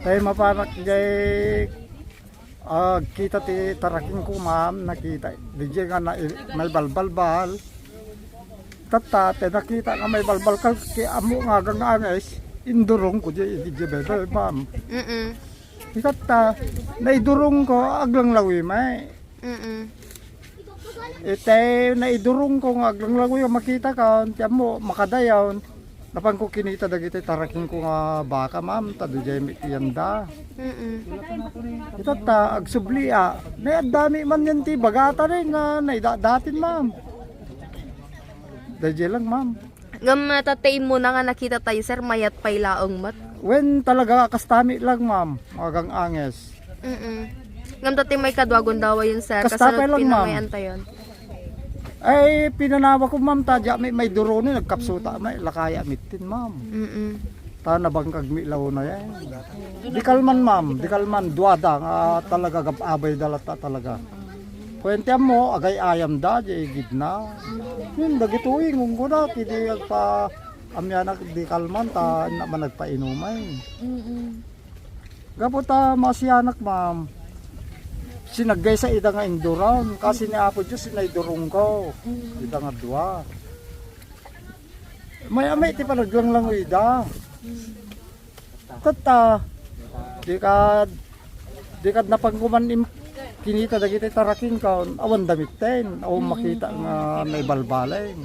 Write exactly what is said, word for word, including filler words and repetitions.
Tay mapanak jay, ah, kita ti taraking ko, ma'am, nakita. Di jay nga na, may balbalbal. Tatta, te nakita nga may balbal ka, ki ammo nga agang-angis, indurong ko di, di, di, bebe, ma'am. Mm-mm. Itatta, naidurong ko, aglanglawi, may. Mm-mm. Iti naidurong ko nga aglanglawi, makita ka, ti ammo, makadayaw. Napan ko kinita dagiti taraking ko nga baka, ma'am, ta dujay mi tiyanda. Mm-mm. Itatta, agsubli, ah. Nay addami man yan ti bagata rin nga naidadatin, ma'am. Dayjay lang, ma'am. Ngem, ah, tatta immuna nga nakita tayo, sir, mayat pay laeng met. Wen talaga, kastami lang, ma'am. Agang-angis. Mm-mm. Ngem, tatta may kadua gundaway yun, sir. Kasta pay lang, ma'am. Pinangayan tayo. Ay, pinanawa ko, ma'am, ta diak mi, may duroni, nagkapsuta, may lakaya mitin, ma'am. Mm-mm. Ta nabangkag mi launa yan. Di kalman, ma'am, di kalman, duada nga talaga gab-abay da latta talaga. Kuwente mo, agay-ayam da, di igid na. Yun, dagitoy, ngungguna, ti di agpa-, amyanak di kalman, ta na man nagpainumay. Mm-mm. Gapu ta masianak, ma'am. Sinaggaysa ida nga induron. Kasi ni Apo Diyos, sinaydurong ko. Ida nga dua. May amay ti panaglanglangoy da. Tatta, di ka, di ka napanguman im-, kinita dagiti taraking ka, awan damit ten, awan makita nga naibalbalay.